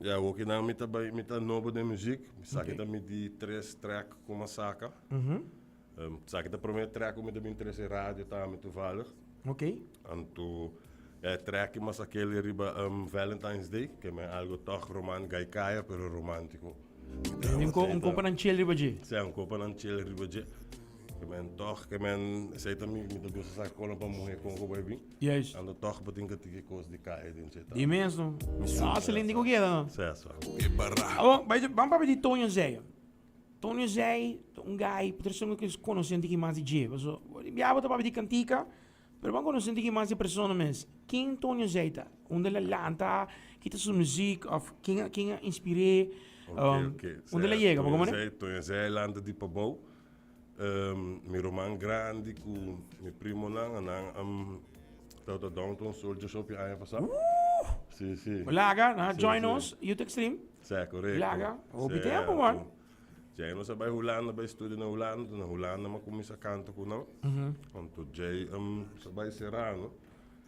Ja, awoki nan mi ta bai, mi ta nobo den muziek. Mi sa ki ta mi di tres track ku mi a saka. Sa ki ta prome track ku mi ta bin trese radio tambe toevallig. Anto e track ki mi a sakel e riba Valentine's Day, ke mi algo tog roman gai kaya pero romantiko. Un ko, un kopa nan chill riba dje. Sí, un kopa nan chill riba dje. Ke men tog, ke men, esei ta mi, mi ta gusta sa kono pa muhe kon ku bai bin. Juist. Anto tog bo tin ku tiki kos di kaya den dje ta. Di mes no. Ah, se lindi ku keda no. Sí, so. Awor, bai, ban papia di Tonio Zei. Tonio Zei ta un guy, persona ku konosé un tiki mas di dje. Paso, bia bo ta papia di kantika, pero ban konosé un tiki mas di persona mes. Ken Tonio Zei ta? Unda el a lanta? Ki ta su muziek? Of ken a, ken a inspir'é? Oké, oké. Unda el a yega? Bo komo ne? Tonio Zei a lanta di pabou. Mi ruman grandi ku mi primonan a nan tabata Downtown Soldiers hopi aña pasá. Sí, sí. Laga, nan a join nos Youth Extreme. Sí, korekto. Laga, hopi tempu man. Djei nos a bai Hulanda, bai studia na Hulanda, na Hulanda mi a kuminsá kanta ku nan. Anto djei nos a bai Serrano.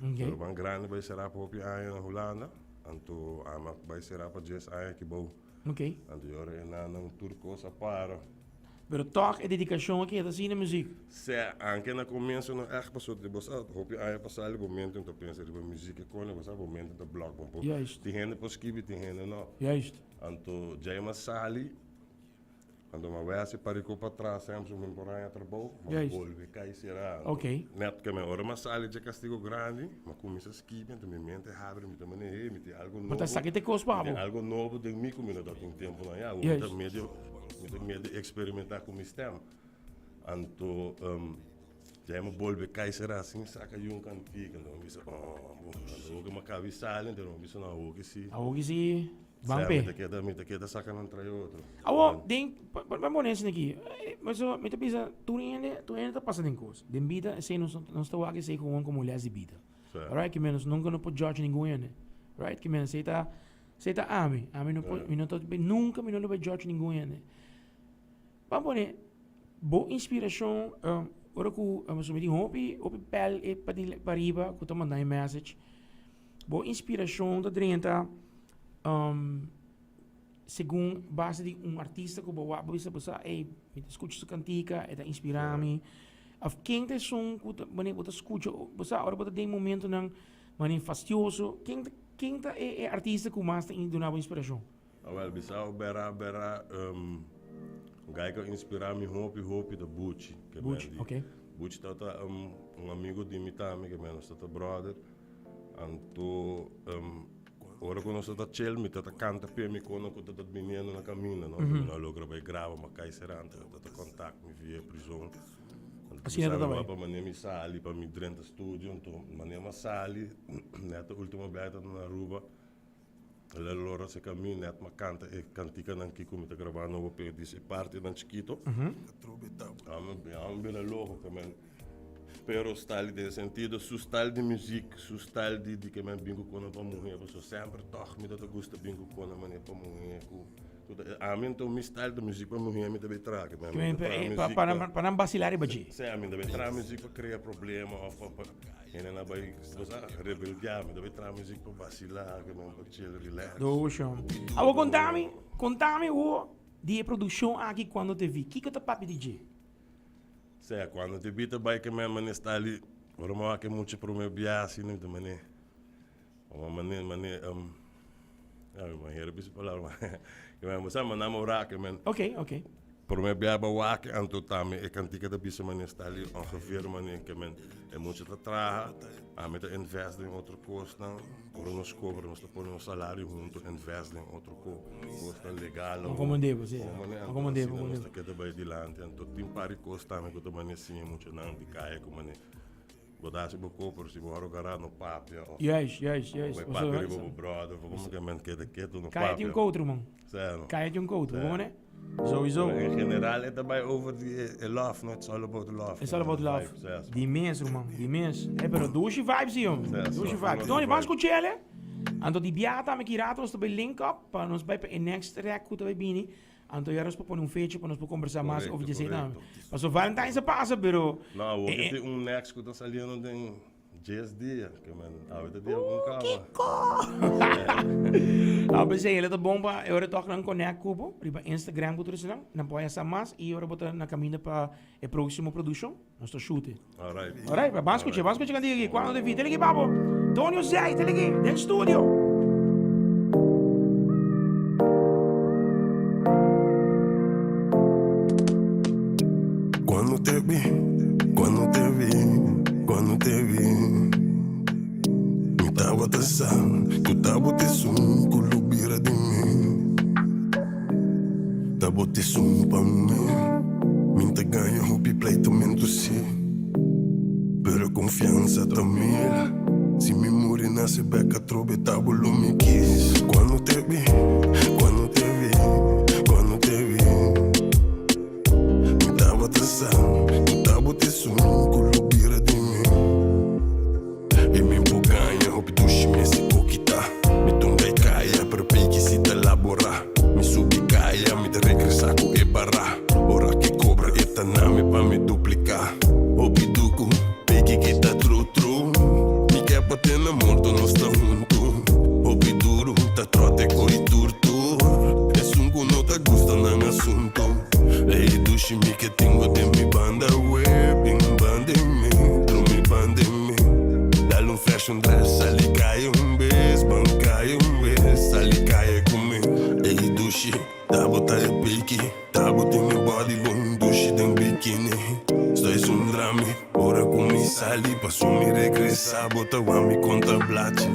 Mi ruman grandi bai será pa hopi aña na Hulanda, anto ami a bai será pa dies aña aki bou. Anto e ora e nan tur kos a para. Pero tòg e dedikashon a keda asina muzik. Sè, anke na komienso no ègt pasobra di bo sa hopi aña pasá riba bo mente no ta pensa riba muzik e kone bo sa bo mente ta blòk bo por tin hende por skibi tin hende no. Anto djei mas sali anto ma wes e pariko patras semper mi por haña trabou ma bolbe kai sera anto nèt ke mi ora mi a sali dje kastigo grandi mi a kuminsá skibi anto mi mente habri mi ta mane hey mi tin algo nobo mi tin algo nobo den mi ku mi no ta tin tempu nan ya mi ta medio Mi ta medio experimentá ku mi stem. Anto djei mi bolbe kai será sin saka yun kantika. Anto mi bisa, oh, bo, anto awo ke mi a kabi sali, anto mi bisa, no, awo ke si. Awo ke si, ban p'e. Mi ta keda, mi ta keda saka nan trai otro. Awo, den, ban pone esei aki. Pasobra mi ta bisa, tur hende, tur hende ta pasa den kos. Den bida, esei nos, nos ta wak esei komo un les di bida. Right? Ke men nos nunka no por judge ningun hende. Right? Ke men esei ta. Esei ta ami. Ami no por, mi no ta, nunka mi no lo bai judge ningun hende. Ban pone, bo inspirashon, ora ku, pasobra mi tin hopi, hopi bèl e pa di pariba ku ta manda mi message. Bo inspirashon ta drenta segun base di un artista ku bo wak, bo bisa bo sa, ey, mi ta skucha su kantika, e ta inspirá mi. Òf ken ta esun ku ta, bo ta skucha, bo sa ora bo ta den momentonan Mané fastioso, ken ta ken ta e e artista ku mas ta duna bo inspirashon? Awel, bisao bera bera un guy ku a inspirá mi hopi hopi ta Buchi. Ke men Buchi, di ok. Buchi tabata un amigo di mi tambe, ke men nos tabata brother. Anto ora ku nos tabata chill mi tabata kanta p'e mi kono ku tabata biniendo na kaminda, no. Mi no a logra bai graba, ma kai será, anto e tabata kontak mi via prizon. Asina ta tabata. Pa manera mi sali pa mi drenta studio, anto manera mi a sali, net e ultimo biaha tabata na Aruba, el a lora acerca mi, net mi a canta e canticanan aki cu mi ta graba nobo p'e dice e partinan chikito. Ami bira loco ke men, pero style den sentido su style di muziek, su style di di ke men bin cu cono pa muher, pasobra semper tog mi ta gusta bin cu cono manera pa muher cu. Ami anto mi style ta muziek pa muher mi ta bay traha. Mi ta traha muziek pa. Pa nan basila riba dje. Si, ami ta bay traha muziek pa crea problema of pa pa hende nan bay cosa rebeldia. Mi ta bay traha muziek pa basila, pa chill, relax. Doshon. Awor contami, contami awor di e produccion aki Cuando Te Vi. Kiko ta papia di dje? Si, Cuando Te Vi ta bay ke men mane style ora mi wak e mucha prome biaha asina mi ta mane. Mane, mane, um, ay, mi hera bisa palabra, ma, ke men, bo sa, mi namorá, ke men. Ok, ok. Promé bia bo wak, anto tambe e kantika ta bisa mane sta li ongeveer mane, ke men, e mucha ta traha, ami ta invest den otro kosnan, ora nos kobra nos ta pone nos salario hunto, invest den otro ko, kosnan legal. Bo komand'é bo, si. Bo komand'é, bo komand'é. Nos ta keda bai dilanti, anto tin par di kos tambe ku ta mane siña muchanan di kaya ku mane. Bo ta hasi bo koper si bo hòru gará no papia òf. Juist, juist, juist. Bo bai papia riba bo bròder of komo ke men keda ketu no papia. Kaya tin un kout ruman. Sè no. Kaya tin un kout, bo komo ne? Sowieso. Pero en general e ta bai over di e love no, it's all about love. It's all about love. Di mes ruman, di mes. E pero dushi vibes si jong. Dushi vibes. Tony, ban skuch'el. Anto di biaha tambe ki rato nos ta bai link up pa nos bai pa e next rek ku ta bai bini. Anto ya nos por pone un fecha pa nos por conversa mas over dje esei tambe. Paso Valentine's a pasa pero. No, awor ke tin un next ku ta saliendo den. Djes dia, ke men awe ta dia un kaba. Kiko! A pensei, ele ta bon pa e ora toch nan connect ku bo riba Instagram ku tur esnan, nan por haya sa mas i ora bo ta na kaminda pa e próximo produccion, nos ta shoot e. Alright. Alright, ban skucha, ban skucha kantiga aki, Cuando te vi, tele aki papo. Tonio Zay, tele aki, den studio. Cuando te vi, cuando te vi, cuando te vi Mi tabata sa cu tabata esun cu lo bira di mi Tabata esun pa mi Mi ta gaña hopi pleitamento si Pero confiansa ta mil Si mi muri nace bek atrobe tabo lo mi kies Cuando te vi, cuando te vi, cuando te vi Mi tabata sa cu tabata esun cu lo bira di mi E mi por gaña hopi dushi mester por kita Mi tonga e caya pero piki si ta labora Mi subi caya mi ta regresa cu e bara Ora ke cobra e ta na mi pa mi duplica Hopi duku piki kita tru tru Mi ke pa tene morto nos ta huntu Hopi duru ta trote coi tur tur Esun cu no ta gusta nan asunto Ey dushi mi ke tingo den mi banda we Bin banda mi drumi banda mi Dal un fashion dress sali caye un bes Ban caye un bes sali caye cu mi Ey dushi Tabo ta e piki, tabo tin e body bon dushi den bikini Stoy zundra mi, ora ku mi sali paso mi regresa bo ta wak mi konta blachi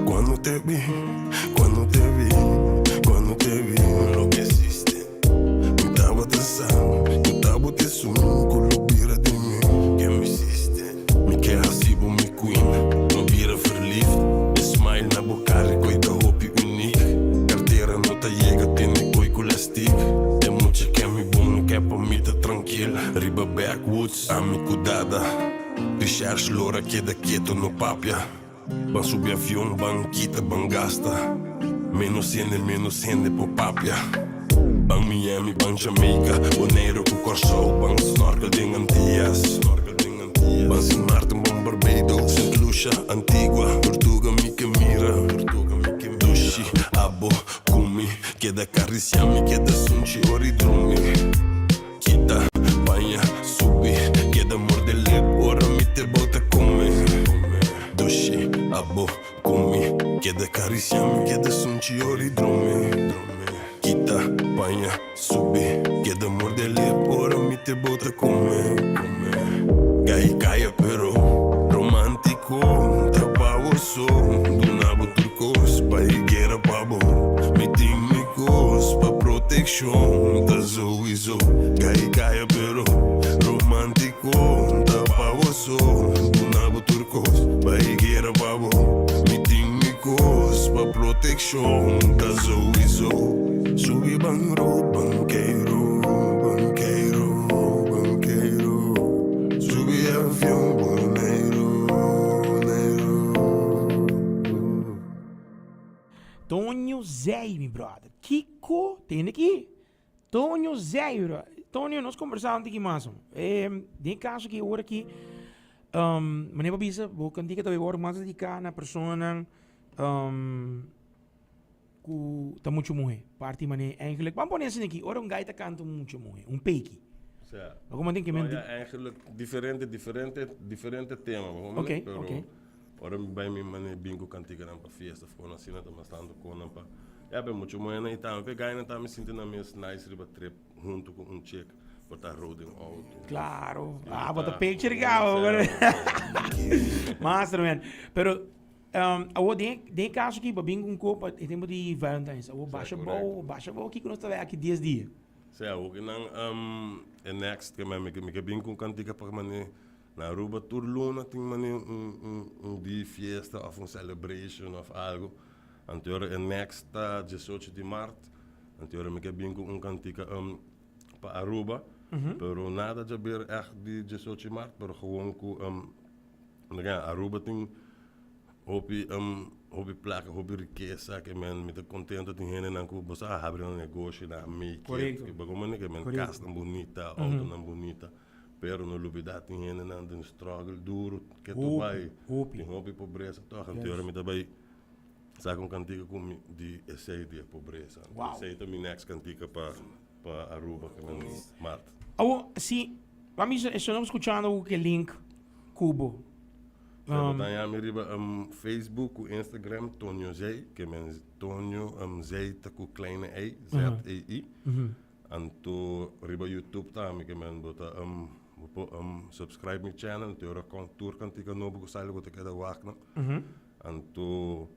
Cuando te vi, cuando te vi, cuando te vi Enloqueciste, mi tabata sa ku tabo ta esun ku lo bira di mi Ke mi hiciste? Mi ke hasi bo mi queen, no bira verliefd E smile na bo kara koe ta hopi uniek Cartera no ta yega tene koe ku lastik E mucha ke mi bon no ke pa mi ta trankil Riba backwoods, ami ku dada Recherche lora keda keto no papia Ban subi avion, ban kita, ban gasta Menos hende, menos hende por papia Ban Miami, ban Jamaica Bonaire ku Kòrsou Ban snorkel den Antillas Ban Sint Maarten, ban Barbados Sint Lucia, Antigua Tortuga mi ke mira Dushi, abo ku mi Keda karisia mi, keda sunchi ora i drumi. Kita, baña, subi, keda morde lep ora mi te bou ta come. Dushi, abo, kumi, keda karisia mi, keda sunchi ora i drumi. Kita, baña, subi, keda morde lep ora mi te bou ta come. Gai kaya pero romántico, ta pa bo so, duna bo tur kos pa e guera pa bo. Mi tin mi kos pa protekshon, ta Sowieso gai kaya pero romántico Ta pa bo so, duna bo tur kos Pa e guera pa bo, mi tin mi kos Pa protekshon, ta sowieso Subi ban road, ban keiro, ban keiro, ban keiro Subi avion, Boneiru, Boneiru. Tonio Zey mi brother, kiko tende aki? Tonio Zeiro. Tonio, nos conversa un tiki mas. Eh, den caso ki ora ki um, meneer Babisa, bo kantika ta word mas dedica na personanan um, ku ta mucho muhe. Parti mane eigenlijk, ban pone asina ki, ora un guy ta canta un mucho muhe, un peki. Sea. Maar como tin que No, men ja, eigenlijk diferente, diferente, diferente tema. Oké, okay, Pero oké. Okay. Ora mi bai mi mane bin ku kantikanan pa fiesta of kon asina ta mas tantu konan pa ya pe muchu muhé i tambe pe gainan tambe sinti nan mes nice riba trip huntu ku un chick por ta road den auto. Claro. Ah, bo ta picture gabo. Master man. Pero um, awo den den caso ki ba bin ku un kopa e tempo di Valentine's. Awo basha bou, basha bou kiko nos ta bai aki 10 dia. Sea, awo ki nan um, e next ke mi ke bin ku un kantika pa mane Na Aruba tur luna tin mane un un un di fiesta of un celebration of algo. Anto e next ta diesocho di mart. Anto mi ke bin ku un kantika um pa Aruba. Pero nada djaber echt di diesocho di mart, pero gewoon ku um Aruba tin hopi um hopi plaka, hopi rikesa ke men mi ta kontento tin hendenan ku bo sa a habri nan negoshi, nan a make it. Korekto. Bo komo ke men kasnan bunita, outonan bunita. Pero no lubida tin hendenan den struggle duro ke tur bai. Tin hopi pobresa tog. Anto ora mi ta bai saka un kantika ku mi di esei di e pobresa. Esei ta mi next kantika pa pa Aruba ke men mart. Awo si pa mi e sono skuchando ku ke link ku bo. Bo ta haña mi riba Facebook ku Instagram Tonio Zei ke men Tonio Zei ta ku kleine ei Z E I. Anto riba YouTube tambe ke men bo ta bo por subscribe mi channel anto ora kon tur kantika nobo ku sali bo ta keda wak nan. Anto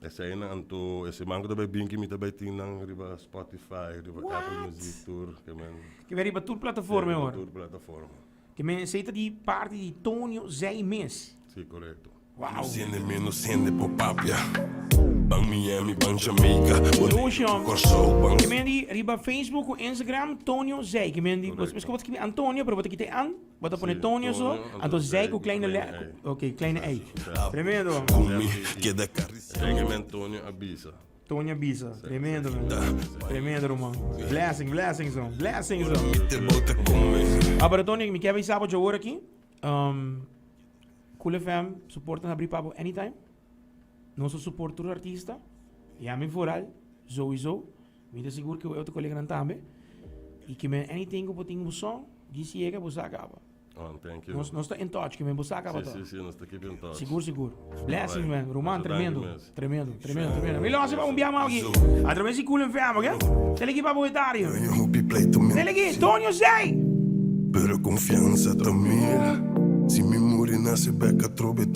eseinan anto e siman ku ta bai bin ki mi ta bai tin nan riba Spotify, riba Apple Music tur ke men. Ke men riba tur plataforma e ora? Riba tur plataforma. Ke men esei ta di parti di Tonio Zei mes? Si korekto. Wow. Hende menos hende por papia. Ban Miami, ban Jamaica, Boneiru, Kòrsou, ban. Ke men di riba Facebook ku Instagram Tonio Zei. Ke men di, bo bo ta skibi Antonio pero bo ta kita e an, bo ta pone Tonio so, anto Zei ku kleine le, ok, kleine ei. Tremendo. Ku mi keda karisia. Esei ke men Tonio a bisa. Tonio a bisa. Tremendo man. Tremendo ruman. Blessing, blessings man. Blessings man. Ah, pero Tonio, mi ke bisa bo dje ora aki. Um, Cool FM su porta habrí pa bo anytime. Nos ta support tur artista. Y ami vooral, sowieso. Mi ta sigur ku e otro koleganan tambe. Y ke men anything ku bo tin bo song, djis yega bo sa kaba. Oh, thank you. Nos, nos ta in touch, ke men bo sa kaba Sí, sí, sí, nos ta keep in touch. Sigur, sigur. Blessings, man. Ruman, tremendo. Tremendo, tremendo, tremendo. Mi lo hasi pa un biaha aki. A través di Cool FM, ok? Tele ki pa bo etario. Tele ki, Tonio Zay! Pero confianza ta mil. Si mi muri nase bek atrobe ta.